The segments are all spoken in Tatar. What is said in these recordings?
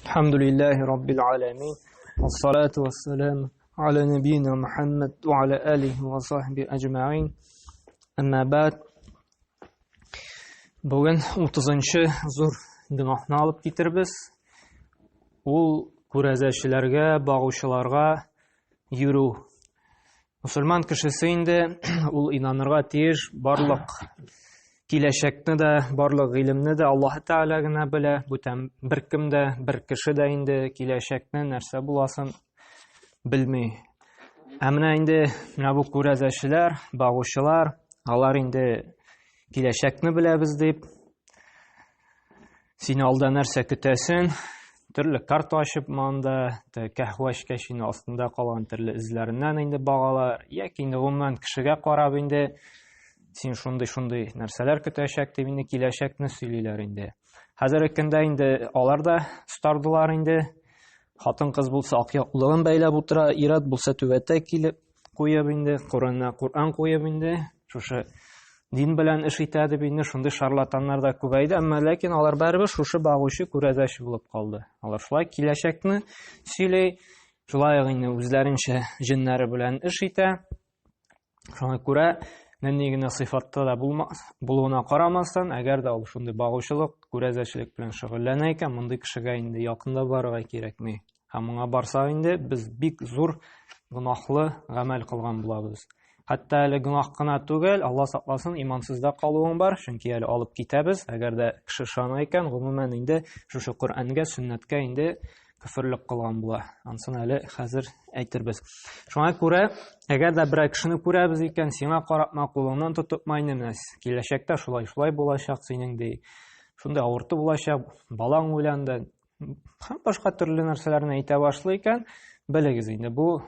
الحمد لله رب العالمين والصلاة والسلام على نبينا محمد وعلى آله وصحبه أجمعين أما بعد. Бүген 30-нчы зур гөнаһны алып китербез. Ул күрәзәчеләргә, багучыларга йөрү. Мусульман кешесе инде ул инанырга тиеш, барлык киләчәкне дә, барлык гыйлемне дә Аллаһ Тәгалә генә белә. Бүтән беркем дә, бер кеше дә инде киләчәкне нәрсә буласын белми. Ә менә инде менә бу күрәзәчеләр, багучылар, алар инде киләчәкне беләбез дип, сине алда нәрсә көтәсен, төрле карта ачып монда, кәһвә эчкәч инде астында калган төрле эзләреннән инде багалар, яки инде гомумән кешегә карап инде син шундый-шундый нәрсәләр көтәчәк дип инде киләчәкне сөйлиләр инде. Хәзерге көндә инде алар да стардылар инде. Хатын-кыз булса ак яулыгын бәйләп утыра, ир-ат булса түбәтәй килеп куеп инде, Коръәннә Коръән куеп инде, шушы дин белән эш итә дип инде шундый шарлатаннар да күбәйде, әмма ләкин алар барыбер шушы багучы күрәзәче булып калды. Алар шулай киләчәкне сөйли, шулай ук инде үзләренчә җеннәре белән эш итә. Шуңа күрә нинди генә сыйфатта да булуына карамастан, әгәр дә ул шундый багучылык, күрәзәчелек белән шөгыльләнә икән, мондый кешегә инде якын да барырга кирәкми. Һәм моңа барсак инде без бик зур гөнаһлы гамәл кылган булабыз. Хәтта әле гөнаһ кына түгел, Алла сакласын, имансызда калуың бар, чөнки әле алып китәбез. Әгәр дә кеше ышана икән, гомумән инде шушы Коръәнгә, сөннәткә инде көферлек кылган була. Ансын әле хәзер әйтербез. Шуңа күрә, әгәр дә берәр кешене күрәбез икән, сиңа карапма, кулыңнан тотыпма инде, менә киләчәктә шулай-шулай булачак синең ди. Шундый авырту булачак, балаң үләнде, һәм башка төрле нәрсәләрне әйтә башлый икән, белегез инде, бу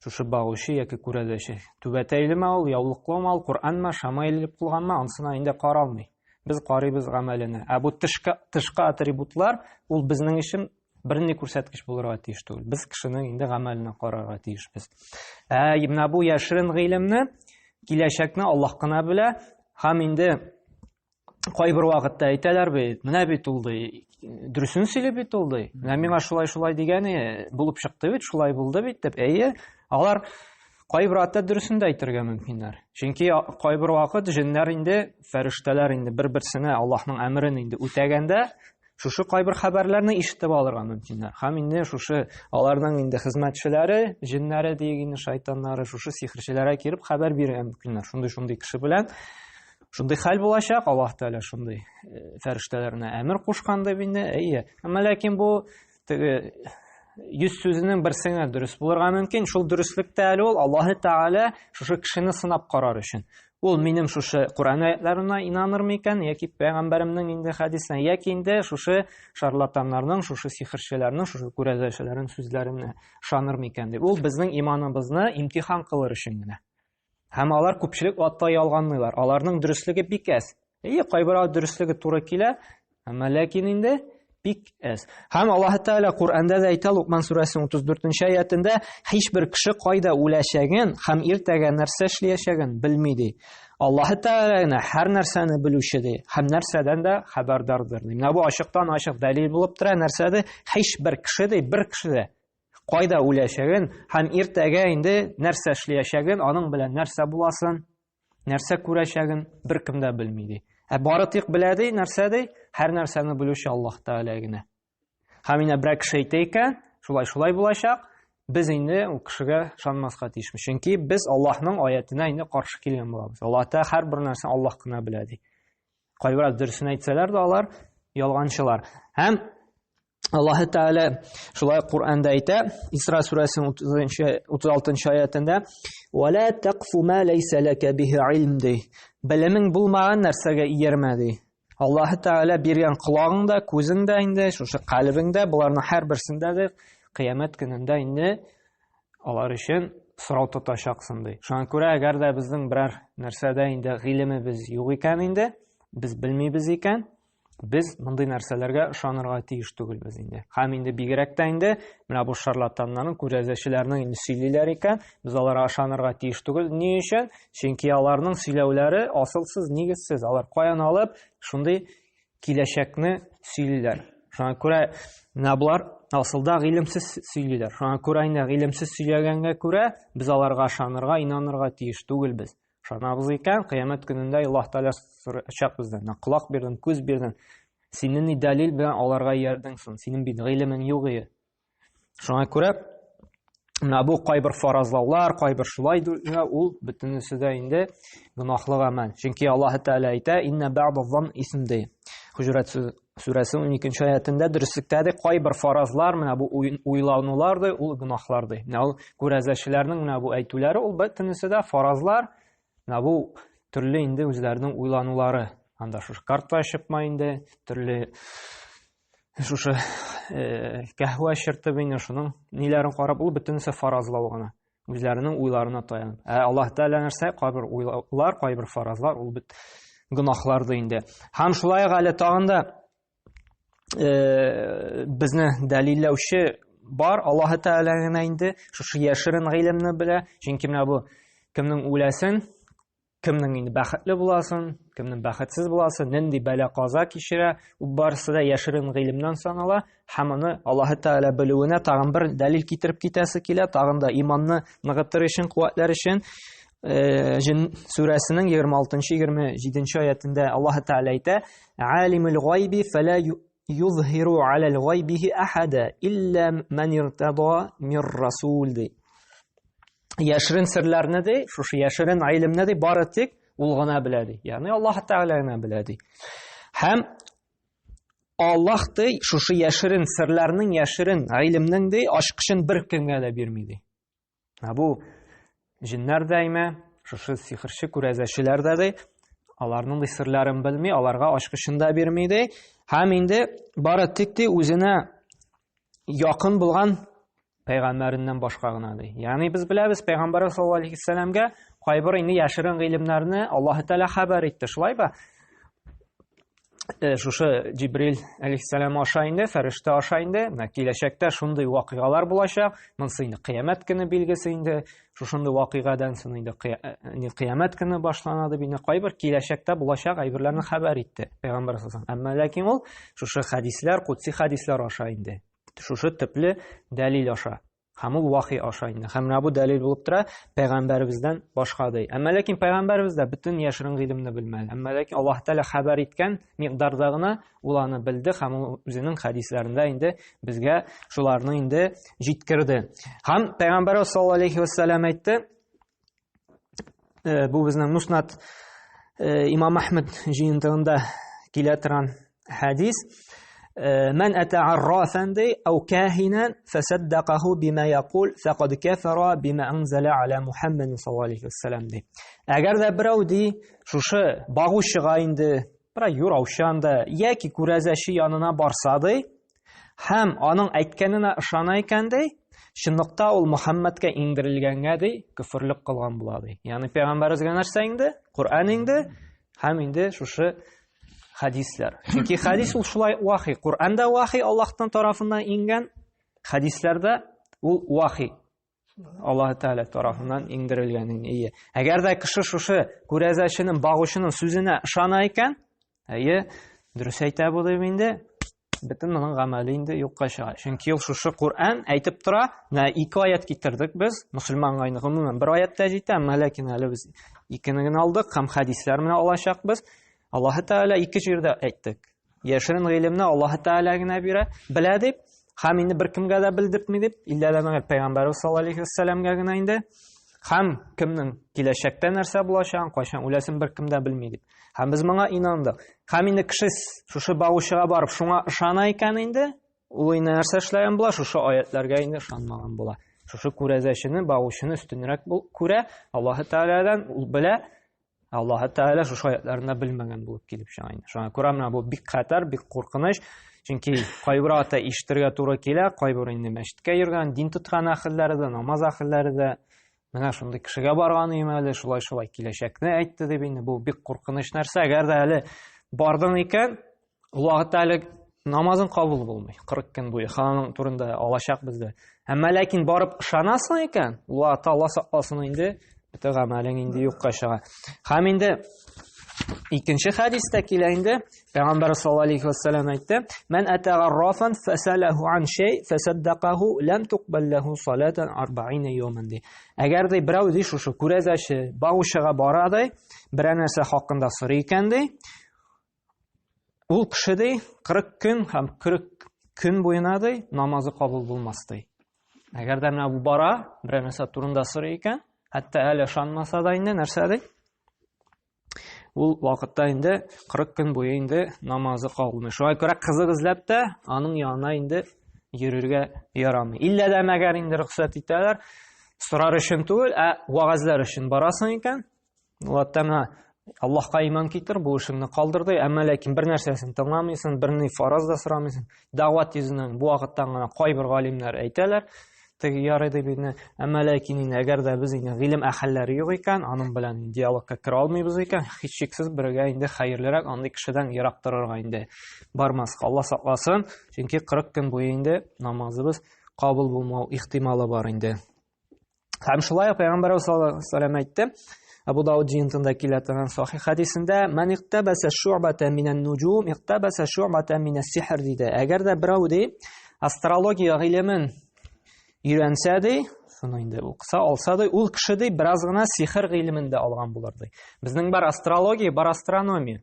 шушы багучы яки күрәзәче. Түбәтәйлеме ул, яулыклымы ул, Коръәнме, шамаил элеп куйганмы, анысына инде каралмый. Без карыйбыз гамәленә. Ә бу тышка, тышка атрибутлар, ул безнең өчен бернинди күрсәткеч булырга тиеш түгел. Без кешенең инде гамәленә карарга тиешбез. Ә менә бу яшерен гыйлемне, киләчәкне Аллаһ кына белә һәм инде кайбер вакытта әйтәләр бит, менә бит ул ди, дөресен сөйли бит ул ди. Менә миңа шулай-шулай дигәне булып чыкты бит, шулай булды бит дип. Әйе, алар кайбер вакытта дөресен дә әйтергә мөмкиннәр. Чөнки кайбер вакыт җеннәр инде, фәрештәләр инде бер-берсенә Аллаһның әмерен инде үтәгәндә, шушы кайбер хәбәрләрне ишетеп алырга мөмкиннәр. Һәм инде шушы аларның инде хезмәтчеләре, җеннәре диек инде, шайтаннары, шушы сихерчеләргә килеп хәбәр бирергә мөмкиннәр. Шундый-шундый кеше белән шундый хәл булачак, Аллаһ Тәгалә шундый фәрештәләренә әмер кушкан дип инде. Әйе. Әмма ләкин бу теге йөз сүзенең берсе генә дөрес булырга мөмкин. Шул дөреслек тә әле ул Аллаһ Тәгалә шушы кешене сынап карар өчен. Ул минем шушы Коръән аятларына инаныр микән, яки пәйгамбәремнең инде хәдисенә, яки инде шушы шарлатаннарның, шушы сихерчеләрнең, шушы күрәзәчеләрнең сүзләренә ышаныр микән дип. Ул безнең иманыбызны имтихан кылыр өчен генә. Һәм алар күпчелек вакытта ялганлыйлар. Аларның дөреслеге бик әз. Әйе, кайбер дөреслеге туры килә, әмма ләкин инде бик әз. Һәм Аллаһ Тәгалә Коръәндә дә әйтә, Лукман сүрәсенең 34-нче аятендә, һичбер кеше кайда үләчәген һәм иртәгә нәрсә эшләячәген белми ди. Аллаһ Тәгалә генә һәр нәрсәне белүче ди, һәм нәрсәдән дә хәбәрдардыр ди. Менә бу ачыктан-ачык дәлил булып тора, нәрсә ди? Һичбер кеше ди, бер кеше дә кайда үләчәген һәм иртәгә инде нәрсә эшләячәген, аның белән нәрсә буласын, нәрсә күрәчәген беркем дә белми ди. Ә бары тик белә ди, нәрсә ди? Һәр нәрсәне белүче Аллаһ Тәгалә генә. Һәм инде берәр кеше әйтә икән, шулай-шулай булачак, без инде ул кешегә ышанмаска тиешбез. Чөнки без Аллаһның аятына инде каршы килгән булабыз. Аллаһ Тәгалә һәрбер нәрсәне Аллаһ кына белә ди. Кайбер дөресен әйтсәләр дә алар ялганчылар. Һәм Аллаһ Тәгалә шулай Коръәндә әйтә, Исра сүрәсенең 36 аятендә, "Ва ла тақфу ма лайса лака бихи илм" ди. Белемең булмаган нәрсәгә иярмә ди. Аллаһ Тәгалә биргән колагың да, күзең дә инде, шушы калебең дә, боларның һәрберсендә дә кыямәт көнендә инде алар өчен сорау тотачаксың ди. Шуңа күрә әгәр дә безнең берәр нәрсәдә инде гыйлемебез юк икән инде, без белмибез икән, без мондый нәрсәләргә ышанырга тиеш түгелбез инде. Һәм инде бигрәк тә инде менә бу шарлатаннарның, күрәзәчеләрнең инде сөйлиләр икән, без аларга ышанырга тиеш түгел. Ни өчен? Чөнки аларның сөйләүләре асылсыз, нигезсез. Алар каян алып шундый киләчәкне сөйлиләр. Шуңа күрә менә болар асылда гыйлемсез сөйлиләр. Шуңа күрә инде гыйлемсез сөйләгәнгә күрә без аларга ышанырга, инанырга тиеш түгелбез. Ышанабыз икән, кыямәт көнендә Аллаһ Тәгалә сорачак бездән. Менә колак бирдем, күз бирдем. Син нинди дәлил белән аларга иярдең соң? Синең бит гыйлемең юк иде. Шуңа күрә менә бу кайбер фаразлаулар, кайбер шулай ул бөтенесе дә инде гөнаһлы гамәл. Чөнки Аллаһ Тәгалә әйтә, инна бa'даз исм ди. Хуҗурат сүрәсе 12 аятында дөреслектә дә кайбер фаразлар, менә бу уйланулар ди, ул гөнаһлар ди. Менә ул күрәзәчеләрнең менә бу әйтүләре, ул бөтенесе дә фаразлар, менә бу төрле инде үзләренең уйланулары. Анда шушы карта ачыпма инде, төрле шушы э, кәһвә чыртып инде шуның ниләрен карап, ул бөтенесе фаразлау гына. Үзләренең уйларына таянып. Ә Аллаһ Тәгалә нәрсә? Кайбер уйлаулар, кайбер фаразлар, ул бит гөнаһлар да инде. Һәм шулай ук әле тагын да э, безне дәлилләүче бар, Аллаһ Тәгалә генә инде шушы яшерен гыйлемне белә. Чөнки менә бу кемнең үләсен, кемнең инде бәхетле буласын, кемнең бәхетсез буласын, нинди бәла-каза кичерә, ул барысы да яшерен гыйлемнән санала һәм аны Аллаһы Тәгалә белүенә тагын бер дәлил китереп китәсе килә, тагын да иманны ныгытыр өчен, куәтләр өчен э, Җин сүрәсенең 26-27 аятендә Аллаһы Тәгалә әйтә: "Алимул гайби фала юзһиру алал гайбихи ахада илля ман иртада мир расул" ди. Яшерен серләрне ди, шушы яшерен гыйлемне ди, бары тик ул гына белә ди. Ягъни Аллаһ Тәгалә генә белә ди. Һәм Аллаһ ди, шушы яшерен серләрнең, яшерен гыйлемнең ди, ачкычын бер кемгә дә бирми ди. Ә бу җиннәр дә име, шушы сихерче күрәзәчеләр дә ди, аларның ди серләрен белми, аларга ачкычын да бирми ди. Һәм инде бары тик ди үзенә якын булган пәйгамбәреннән башка гына ди. Ягъни без беләбез, пәйгамбәр саллаллаһу алейһи вәсәлләмгә кайбер инде яшерен гыйлемнәрне Аллаһ Тәгалә хәбәр итте, шулай ба? Э, шушы Җибрил алейһиссәлам аша инде, фәрештә аша инде, менә киләчәктә шундый вакыйгалар булачак, монысы инде кыямәт көне билгесе инде, шушындый вакыйгадан соң инде э, кыямәт көне башлана дип инде кайбер киләчәктә булачак әйберләрне хәбәр итте пәйгамбәр саллаллаһу. Әмма ләкин ул шушы хәдисләр, кудси хәдисләр аша инде. Шушы төпле дәлил аша. Һәм ул вахи аша инде. Һәм менә бу дәлил булып тора пәйгамбәребездән башка ди. Әмма ләкин пәйгамбәребез дә бөтен яшерен гыйлемне белмәде. Әмма ләкин Аллаһ Тәгалә хәбәр иткән микъдарда гына ул аны белде һәм ул үзенең хәдисләрендә инде безгә шуларны инде җиткерде. Һәм пәйгамбәребез саллаллаһу алейхи вәсәлләм әйтте, э, бу безнең Муснат э, Имам Әхмәд җыентыгында килә торган хәдис. Э, Ман ата аррафан ди, ау кахинан фасаддакаху бима якул, факад кафара бима анзала аля Мухаммад саллаллаху алейхи вассалам ди. Әгәр дә берәү ди, шушы багучыга инде, бер юраучы анда яки күрәзәче янына барса ди, Һәм аның әйткәненә ышана икән ди, чынлыкта ул Мөхәммәдкә иңдерелгәнгә ди, көферлек кылган була ди. Ягъни пәйгамбәребезгә нәрсә инде? Коръән инде һәм инде шушы хәдисләр. Чөнки хәдис ул шулай вахи. Коръән дә вахи Аллаһтан тарафыннан иңгән, хәдисләр дә ул вахи. Аллаһ Тәгалә тарафыннан иңдерелгән ие. Әгәр дә кеше шушы күрәзәченең, багучының сүзенә ышана икән, әйе, дөрес әйтә бу дип инде, бөтен моның гамәле инде юкка чыга. Чөнки ул шушы Коръән әйтеп тора, менә ике аят китердек без, мөселманга инде гомумән бер аят та җитә, әмма ләкин әле без икене генә алдык һәм хәдисләр менә алачакбыз. Аллаһ Тәгалә ике җирдә әйттек. Яшерен гыйлемне Аллаһ Тәгалә генә бирә, белә дип, һәм инде беркемгә дә белдертми дип, иллә дә мәгәр Пәйгамбәрбез саллаллаһу алейһи вәсәлләмгә генә инде. Һәм кемнең киләчәктә нәрсә булачагын, кайчан үләсен беркем дә белми дип. Һәм без моңа инандык. Һәм инде кеше шушы багучыга барып шуңа ышана икән инде, ул инде нәрсә эшләгән була? Шушы аятларга инде ышанмаган була. Шушы күрәзәчене, багучыны өстенрәк күрә, Аллаһ Тәгаләдән ул белә, Аллаһ Тәгалә шушы аятларында белмәгән булып килеп чыга инде. Шуңа күрә менә бу бик хәтәр, бик куркыныч. Чөнки кайбер ата ишетергә туры килә, кайбер инде мәчеткә йөргән, дин тоткан әһелләре дә, намаз әһелләре дә менә шундый кешегә барган идем әле, шулай-шулай киләчәкне әйтте дип инде бу бик куркыныч нәрсә. Әгәр дә әле бардың икән, Ул вакытта әле намазың кабул булмый 40 көн буе. Аның турында алачак бездә. Әмма ләкин барып ышанасың икән, ул вакытта Алла сакласын инде, бөтен гамәлең инде юкка чыга. Һәм инде Икенче хәдистә килә инде, Пәйгамбәр саллаллаһу алейхи ва саллям әйтте: "Ман ата гаррафан фасалаху ан шай фасаддақаху лам туқбал лаху салатан 40 йоман" ди. Әгәр ди берәү ди шушы күрәзәче, багучыга бара ди, берәр нәрсә хакында сорый икән ди, ул кеше ди 40 көн һәм 40 көн буена ди намазы кабул булмас ди. Әгәр дә менә бу бара, берәр нәрсә турында сорый икән, хәтта әле ышанмаса да инде нәрсә ди? Ул вакытта инде 40 көн буе инде намазы кабулмый. Шуңа күрә кызык эзләп тә аның янына инде йөрергә ярамый. Иллә дә мәгәр инде рөхсәт итәләр. Сорар өчен түгел, ә вагазлар өчен барасың икән, ватта менә Аллаһка иман китер, бу эшеңне калдыр ди, әмма ләкин бер нәрсәсен тыңламыйсың, берни фараз да сорамыйсың. Дәгъват йөзеннән бу вакыттан гына кайбер галимнәр әйтәләр, теге ярый дип инде. Әмма ләкин инде әгәр дә без инде гыйлем әһелләре юк икән, аның белән диалогка керә алмыйбыз икән, һичшиксез бергә инде хәерлерәк андый кешедән ерак торырга инде бармаска. Алла сакласын, чөнки 40 көн буе инде намазыбыз кабул булмау ихтималы бар инде. Һәм шулай ук Пәйгамбәрбез саллаллаһу алейһи ва сәлләм әйтте, Абу Дауд җыентында килә торган сахих хәдисендә, "Ман иктабаса шу'бата минән нуҗум, иктабаса шу'бата минәс сихр" диде. Әгәр дә берәү ди, астрология гыйлемен өйрәнсә ди, шуны инде укыса, алса ди, ул кеше ди бераз гына сихер гыйлемен дә алган булыр ди. Безнең бар астрология, бар астрономия.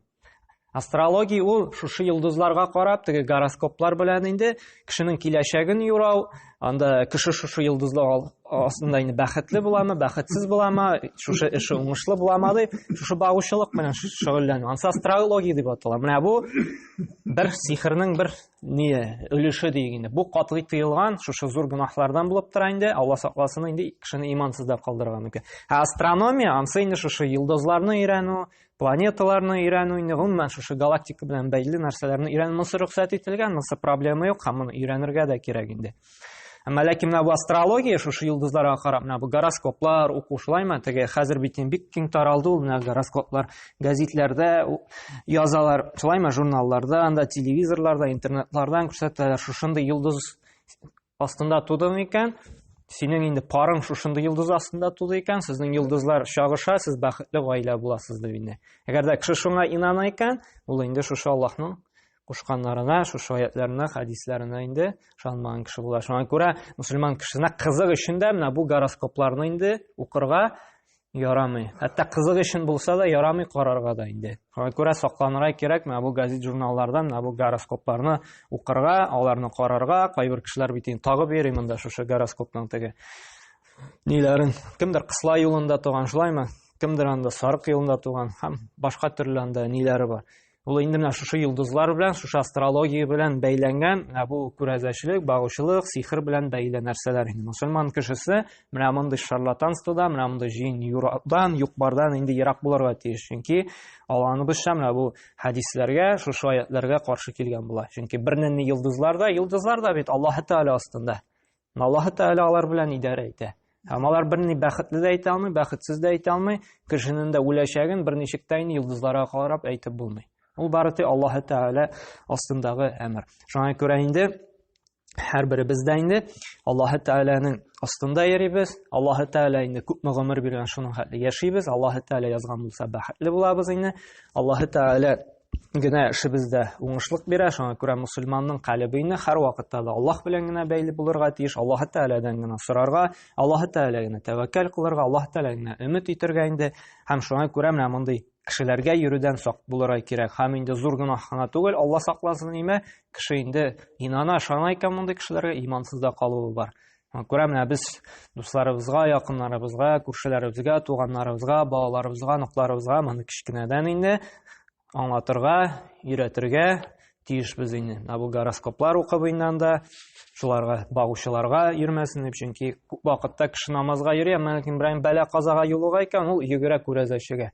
Астрология ул шушы йолдызларга карап, теге гороскоплар белән инде кешенең киләчәген юрау, анда кеше шушы йолдызлар астында инде бәхетле буламы, бәхетсез буламы, шушы эше уңышлы буламы дип, шушы багучылык белән шөгыльләнү. Ансы астрология дип атала. Менә бу бер сихернең бер не өлеше диек инде. Бу катгый тыелган, шушы зур гөнаһлардан булып тора инде. Алла сакласын инде кешене имансыз да калдырырга мөмкин. Ә астрономия ансы инде шушы йолдызларны өйрәнү, планеталарны өйрәнү инде гомумән шушы галактика белән бәйле нәрсәләрне өйрәнү монысы рөхсәт ителгән, монысы проблема юк һәм моны өйрәнергә дә кирәк инде. Әмма ләкин менә бу астрология шушы йолдызларга карап, менә бу гороскоплар уку шулаймы? Теге хәзер бит инде бик киң таралды ул менә гороскоплар гәзитләрдә язалар, шулаймы? Журналларда, анда телевизорларда, интернетлардан күрсәтәләр шушындый йолдыз астында тудың икән, синең инде парың шушындый йолдыз астында туды икән, сезнең йолдызлар чагыша, сез бәхетле гаилә буласыз дип инде. Әгәр дә кеше шуңа инана икән, ул инде шушы Аллаһның кушканнарына, шушы аятларына, хәдисләренә инде ышанмаган кеше була. Шуңа күрә мөселман кешесенә кызык өчен дә менә бу гороскопларны инде укырга ярамый. Хәтта кызык өчен булса да ярамый карарга да инде. Шуңа күрә сакланырга кирәк, менә бу газет журналлардан, менә бу гороскопларны укырга, аларны карарга. Кайбер кешеләр бит инде тагып йөри монда шушы гороскопның теге ниләрен. Кемдер кысла юлында туган, шулаймы? Кемдер анда сарык юлында туган һәм башка төрле анда ниләре бар. Ул инде менә шушы йолдызлар белән, шушы астрология белән бәйләнгән, менә бу күрәзәчелек, багучылык, сихер белән бәйле нәрсәләр инде. Мөселман кешесе менә мондый шарлатанствода, менә мондый җыен юрадан, юк-бардан инде ерак булырга тиеш. Чөнки Аллаһыбызча менә бу хәдисләргә, шушы аятларга каршы килгән була. Чөнки бернинди йолдызлар да, йолдызлар да бит Аллаһ Тәгалә астында. Аллаһ Тәгалә алар белән идарә итә. Һәм алар берни бәхетле дә әйтә алмый, бәхетсез дә әйтә алмый. Кешенең дә үләчәген берничек тә инде йолдызларга карап әйтеп булмый. Ул бары тик Аллаһ Тәгалә астындагы әмер. Шуңа күрә инде һәрберебез дә инде Аллаһ Тәгаләнең астында йөрибез. Аллаһ Тәгалә инде күпме гомер биргән, шуның хәтле яшибез. Аллаһ Тәгалә язган булса, бәхетле булабыз инде. Аллаһ Тәгалә генә эшебездә уңышлык бирә. Шуңа күрә мусульманның калебе инде һәр вакытта да Аллаһ белән генә бәйле булырга тиеш. Аллаһ Тәгаләдән генә сорарга, Аллаһ Тәгалә генә тәвәккәл кылырга, Аллаһ Тәгалә генә өмет итәргә инде. Һәм шуңа күрә менә мондый кешеләргә йөрүдән сак булырга кирәк. Һәм инде зур гөнаһ кына түгел, Алла сакласын име, кеше инде инана, ышана икән мондый кешеләргә, имансыз да калуы бар. Шуңа күрә менә без дусларыбызга, якыннарыбызга, күршеләребезгә, туганнарыбызга, балаларыбызга, оныкларыбызга моны кечкенәдән инде аңлатырга, өйрәтергә тиешбез инде. Менә бу гороскоплар укып инде анда, шуларга багучыларга йөрмәсен дип, чөнки күп вакытта кеше намазга йөри, әмма ләкин берәр бәла-казага юлыга икән, ул йөгерә күрәзәчегә.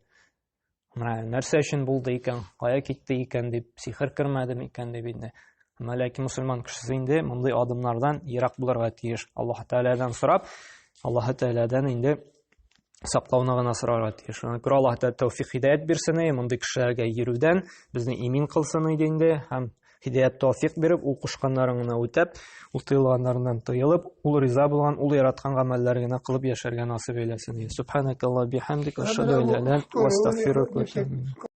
Менә нәрсә өчен булды икән, кая китте икән дип, сихер кермәде микән дип инде. Әмма ләкин мусульман кешесе инде мондый адымнардан ерак булырга тиеш. Аллаһ Тәгаләдән сорап, Аллаһ Тәгаләдән инде саклауны гына сорарга тиеш. Шуңа күрә Аллаһ Тәгалә тәүфик һидаят бирсен, мондый кешеләргә йөрүдән безне имин кылсын иде инде һәм һидаят тәүфик биреп, ул кушканнарын гына үтәп, ул тыелганнарыннан тыелып, ул риза булган, ул яраткан гамәлләр генә кылып яшәргә насыйп әйләсен. Субханакаллаһ бихамдик, ашһаду ан ла илаһа илля анта, астагфирука ва атубу.